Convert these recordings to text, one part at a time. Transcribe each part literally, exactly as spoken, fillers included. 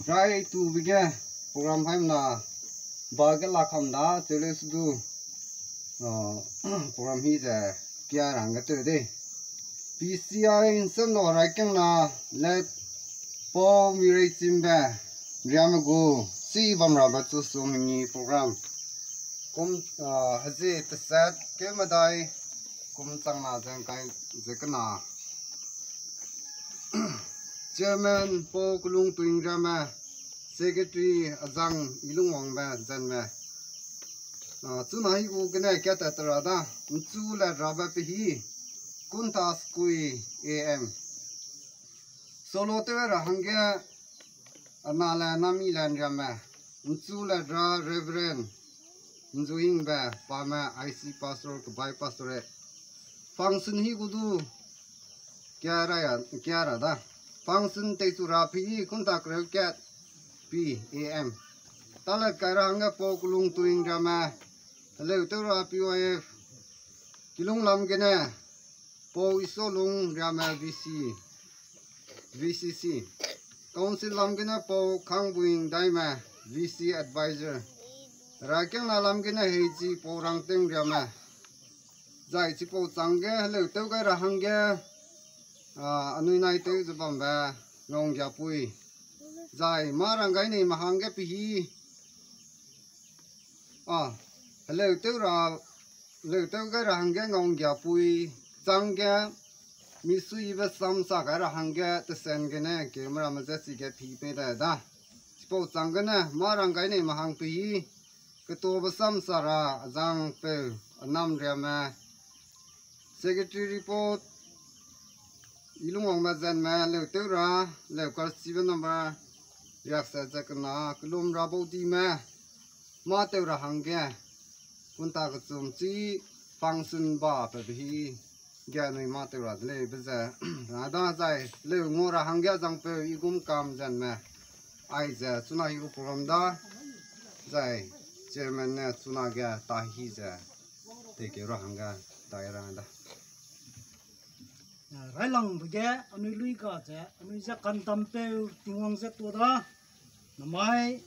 Rai tube ge program haimna ba ge la kam da, cheu leu su du, ah, program hi ze kia rang ge teu de. P C I nsem no rai keng na let Pau Mirei Chimbe, riame gu, si bam rabe chu sum ni program. Kum, ah, hezi teset ke medai, kum chang na zeng kai ze kena. Chairman Pau Kelung Tuing riame, Secretary Azang Ilungwangbe Zenme. Ah, chuna hi gu gene kia ta tera da, nchu le rabe pe hi, kunta skui A M. Solo tew ra hangge, ana le nami le nriame, nchu le ra Reverend Nzuingbe pame I C pastor, kebai pastor e. Function hi gu du, kia ra ya, kia ra da. Function tei chu ra pi hi kunta kreu kat P A M. Talet kai ra hangge Pau Kelung Tuing riame, heleu tew ra P Y F. Kilung lam gene, Pau Isolung riame V C, V C C. Council lam gene Pau Khangbuing Daime, V C advisor. Rakengna lam gene heiji Pau Rangteng riame. Zai chipau changge heleu tew gai ra hangge, ah, anui nai tew ze bambe, Ngaunggiapui. Zai ma rang gai nei ma hangge pe hi. Ah, heleu tew ra, heleu tew gai ra hangge Ngaunggiapui, changge, misuibe sam sa gai ra hangge, tesen gene, ke mera me ze chige pi pei dai da. Chipau chang gene, ma rang gai nei ma hang pe hi, ketobe sam sa ra, azang peu, anam riame, Secretary report, Ilungwangbe Zenme, leu tew ra, leu karchibe number, riakse ze kena, kelum ra baudime, ma tew ra hangge, kunta kechum chi, function ba pe be hi, ge anui ma tew ra de lei be ze, ra da zai, leu ngau ra hangge zangpeu, Igumkam Zenme, aize, chuna hi gu program da, zai, chairman ne chuna ge ta hi ze, teikeu ra hangge, dai ra da. Ah, railangbe ge, anui lui ga ze, anui ze kantampeu, Tingwang ze tua da, namai,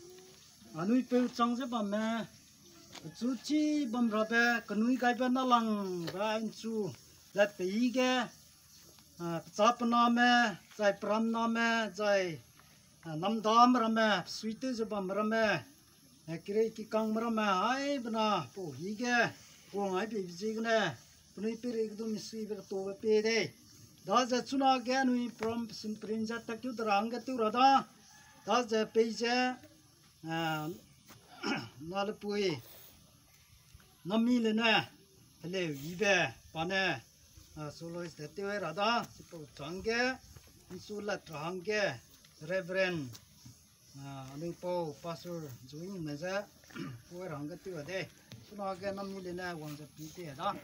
anui peu chang ze bamme, pechu chi bam rabe, kenui gaibe nalangbe nchu, zat pe i ge, ah, pecha pename, zai peramname, zai, ah, namdame ramme, pesuitew ze bamme ramme, eh, kirei kikangme ramme, ai bena, pau hi ge, guang ai beibe ziegene, penui peirei ge du misuibe ketobe pei dei. Daze chuna ge anui program pesun perin ze tatkeu de ra hangge tew ra da. Daze pei ze, ah, nalepui, nami lene, heleu yibe, pa ne, ah, soloist de tew ra da, chipau changge, nsu lat ra hangge, Reverend, ah, anui pau, Pastor Zuing me ze, pau ra hangge tew ra de, chuna ge nami lene wang ze pi te da.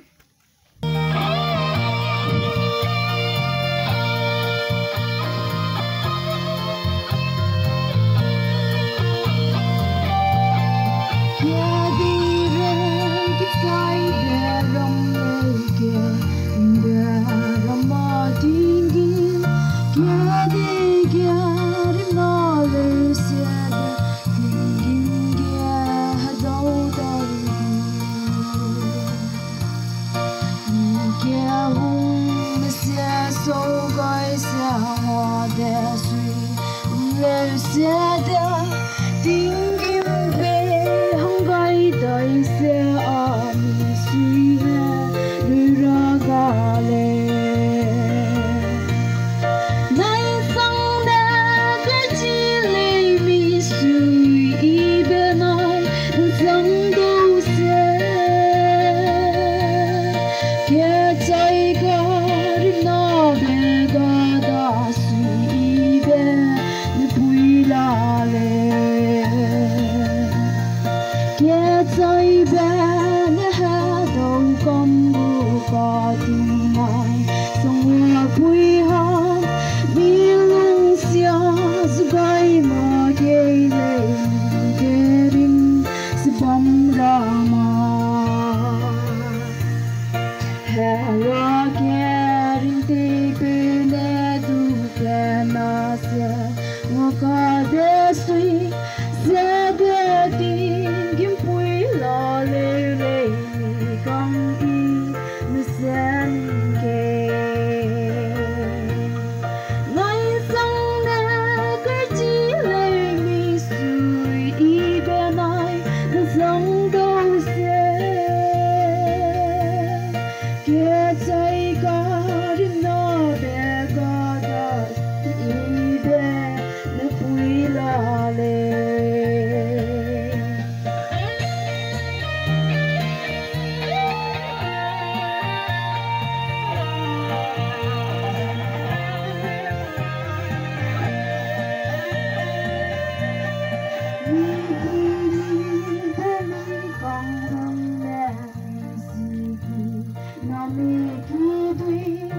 Mikidui,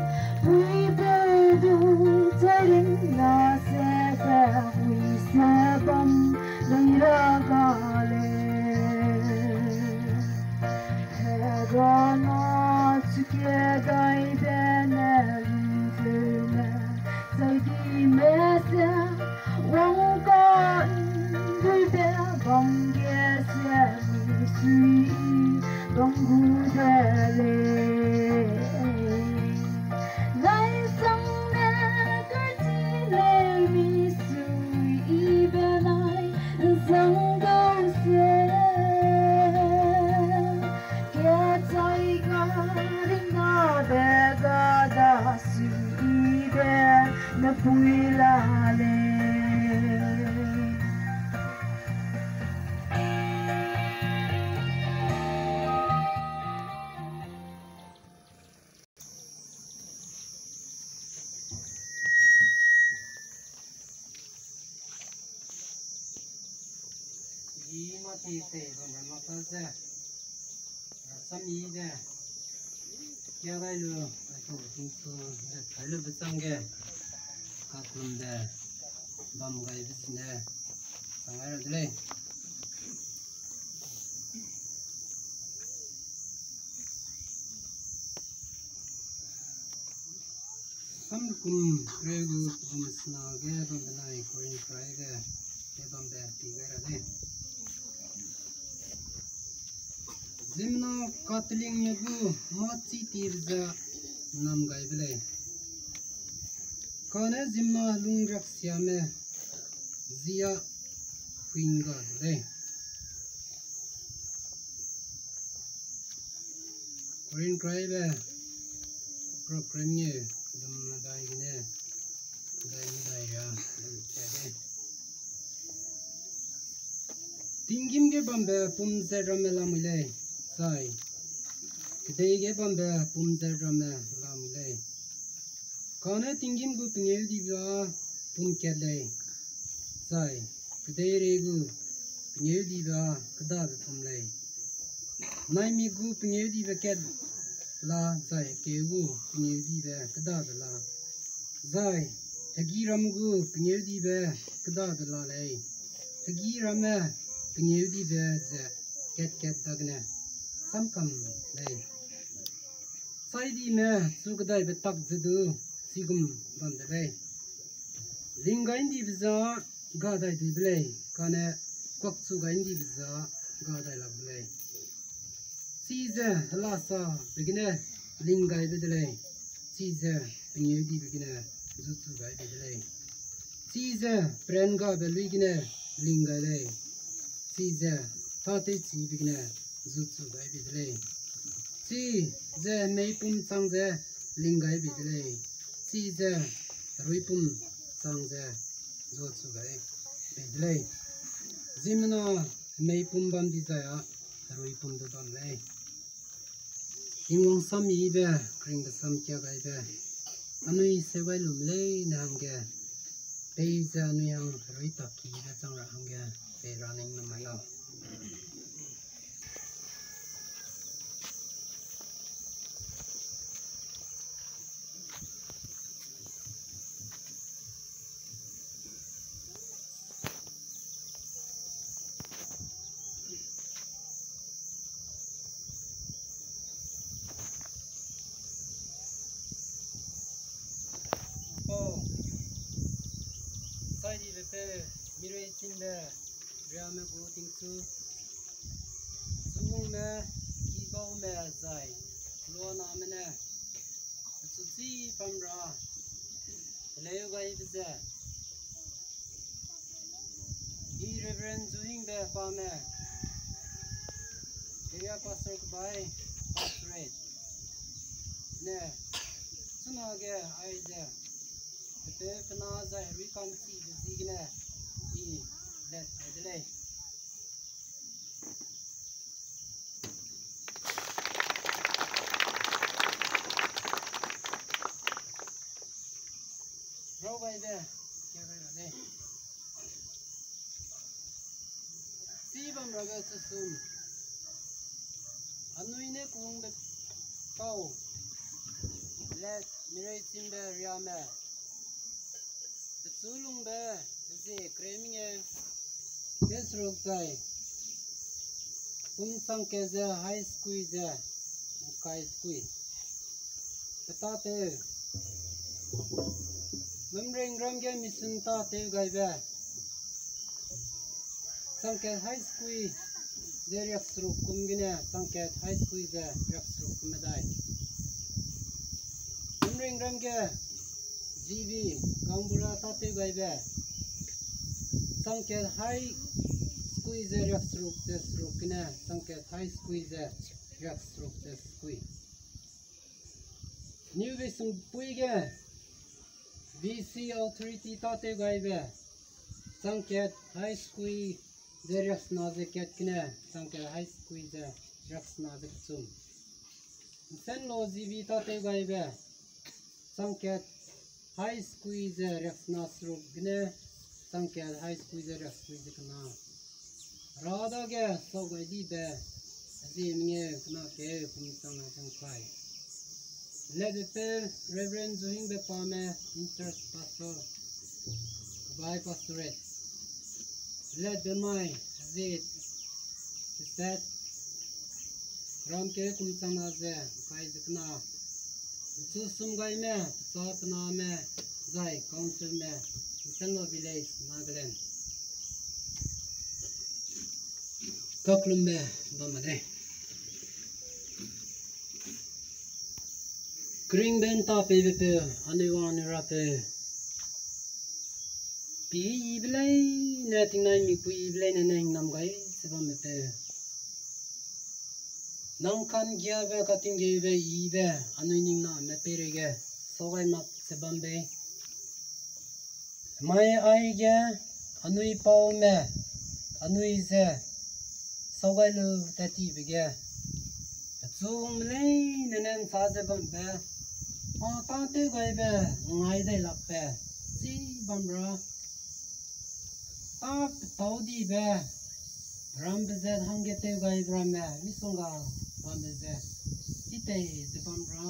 pui pe du, tairing na se fe, hui se bam, lei ra ga le. Hera na chuke dai be ne, lu fe ne, zai di me se, wang ka, dui be, bang ge se, mi sui, bang gu de lei. Nai sang ne, kati lei mi sui benai, sang gau se. Kachai ga ring na be ga da sui be, na pui la lei. I ma ti te bam ra ma ta ze, rasam i de, kia gai lu, ai tu ting su, de kai lu be chang ge, ka kum de, bam gai be sine, chang gai ra de lei. Samkum reu gu kum sena ge bam benai Korinth rai ge, ge bam be pi gai ra lei. Ziemmena katelingme gu mâ chi tibe ze nam gai be lei. Kane ziemmena lungriaksiame zia huing ga de lei. Korinth rai be, program ngeu, dum medai gene, medai medai ra, dum tia de. Tinggîm ge bambe pum zet ramme lamui lei, zai kedei ge bambe pum zet ramme lamui lei. Kane tinggîm gu pengêudibe â pum kat lei, zai kedeirei gu pengêudibe â kêdabe pum lei. Naimik gu pengêudibe kat la zai keu gu pengêudibe kêdabe la, zai hegî ram gu pengêudibe kêdabe la lei. Hegî ramme pengêudibe ze kat-kat dagene samkam lei. Chaidime chu kedaibe tak ze du chigum bam de lei. Ling gai ndibe ze ga dai di de lei, kane kuakchu gai ndibe ze ga dai lak de lei. Chize helasabe gene ling gaibe de lei, chize pengêudibe gene zuchu gaibe de lei. Chize perangabe lui gene ling gai lei, chize tâtewchibe gene zuchu gaibe de lei. Chize hemeipum chang ze ling gaibe de lei, chize heruipum chang ze zuchu gai bei de lei. Ziemmena hemeipum bam dizai â heruipum du bam lei. Tingwang sam yibe, keringbe sam kia gaibe, anui seu gai lum leine hangge, peize anui hang herui tak kibe chang ra hangge, pei ra ning namai lau. Pau, chaidibe peu, mirei chingbe, riame gu tingchu, chugungme, kibaume zai, luaname ne, pechu chi bam ra, heleu gaibe ze, I Reverend Zuhingbe Pame, Area Pastor kebai, Pastorate, ne, chunage aize, pepeu pena zai herui ka'nchibe ziegene, I let gai de lei. Rau gaibe, kia gai ra lei. Chi bam rabe chusum. Anui ne kungbe pau, Let mirei chimbe riame, pechu lungbe, zi kremenge, kesruk zai, kum changke ze hai skui ze, kai skui. Petate, Memring ram ge mission tatew gaibe. Changkat hai skui ze riaksruk kum gene, changkat hai skui ze riaksruk kum medai. Memring ram ge G B Kangbura tatew gaibe. Changkat hai skui ze riaksruk ze sruk gene, changkat hai skui ze riaksruk ze skui. New Beisumpui ge V C authority tatew gaibe, changkat hai skui ze riaksena ze kat gene, changkat hai skui ze riaksena ze kechum. Nsenlo G B tatew gaibe, changkat hai skui ze riaksena seruk gene, changkat hai skui ze riakskui ze kena. Ra dage sau gai dibe, zi mengeu kena keu kum chang na chang kai. Ledbe pe Reverend Zuhingbe Pame, in charge pastor, Kebai Pastorate. Ledbe mai, zi, set, ram keu kum chang na ze, kai ze kena. Chu sum gaime, pecha pename, zai councilme, Nsenlo Village, Nagaland. Kaklumme bam ma lei. Keringbe nta peibe peu, anui wang anui rapeu. Peibe leine tingnai mipui be leine ne hingnam gai se bambe peu. Nang ka'nggiabe katinggeube yibe anui ningname peireige sau gai mak se bam bei. Mai aige anui paume, anui ze sau gai lu tat tibe ge, pechu wangme leine ne nsa ze bambe, a tâtew gaibe ngai dai lakbe, chi bam ra, tâ petâu dibe, rambe ze hangge tew gaibe ramme misongga bambe ze, chi tei ze bam ra,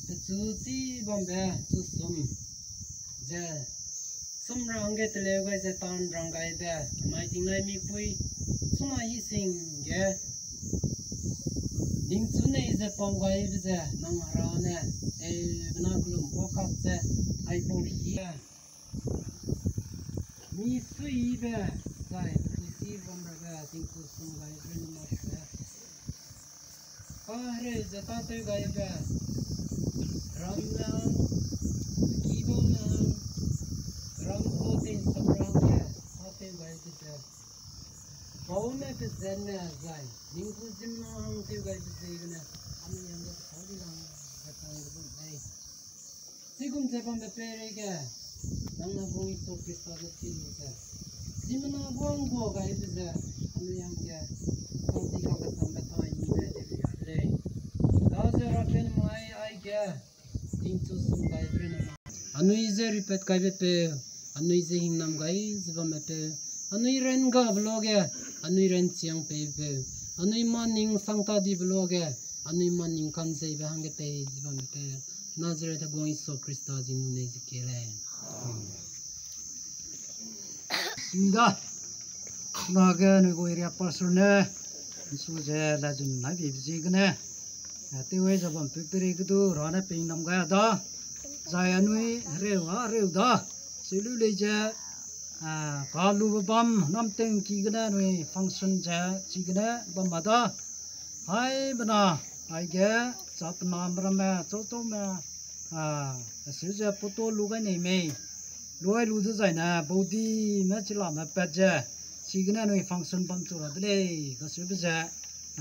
pechu chi bambe chu sum ze, sum ra hangge teleu gai ze tâ nrang gaibe, mai tingnai mipui, suna hi sing ge, ningchu nei ze pau gaibe ze nang Hera ne, e, bena kelum kak ze, aipau hi, mi suibe, zai, isi bam rabe, tingku sum gaibe ne mak ze. Pa hereu ze tâtew gaibe, ram ne, kibau ne, ram kau tei sap rangge, tâtew gaibe ze. Baume pe zenme zai, ningku ziemmena hang tew gaibe ziegene, anui hangge petâu di lang, ze kang ze bam lei. Chigum ze bambe peireige, nang na guang Jisu Khrista ze chi lu ze, ziemmena guang gua gaibe ze, anui hangge, kau di kakesangbe tai yibe tewria de lei. Daze Rapeu mai aige, tingchu sum gaibe rene ma. Anui ze ripat kaibe peu, anui ze hingnam gai ze bambe peu, anui ran gabe luage, anui ran chiang peibe peu, anui maning sangta dibe luage, anui maning ka'nzeibe hangge pei ze bambe peu, Nazareth heguang Jisu Khrista zi nung nei ze kie lei. Singda, nage anui gu area pastor ne, nsu ze lajun nai beibe ziegene, a, tew ai ze bam peu peirei ge du, Hera ne pei nam gai da, zai anui hereu a hereu da, seu lu lei ze, a, kalube bam, namteng ki gene anui function ze, chigene bam ma da, hai bena, aige, chapena ramme, châutaume, a, aseu ze photo lu gai nei mei, lu ai lu dezaine, baudime chilame pat ze, chigene anui function bam chu ra de lei, kaseube ze,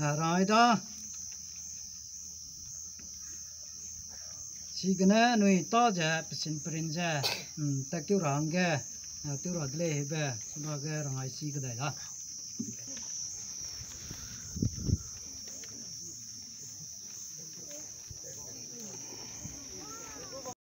a, rai da. Chigene anui ta ze pesin perin ze, mm, tak tew ra hangge, a, tew ra de lei hebe, sunage rangai si kedai da.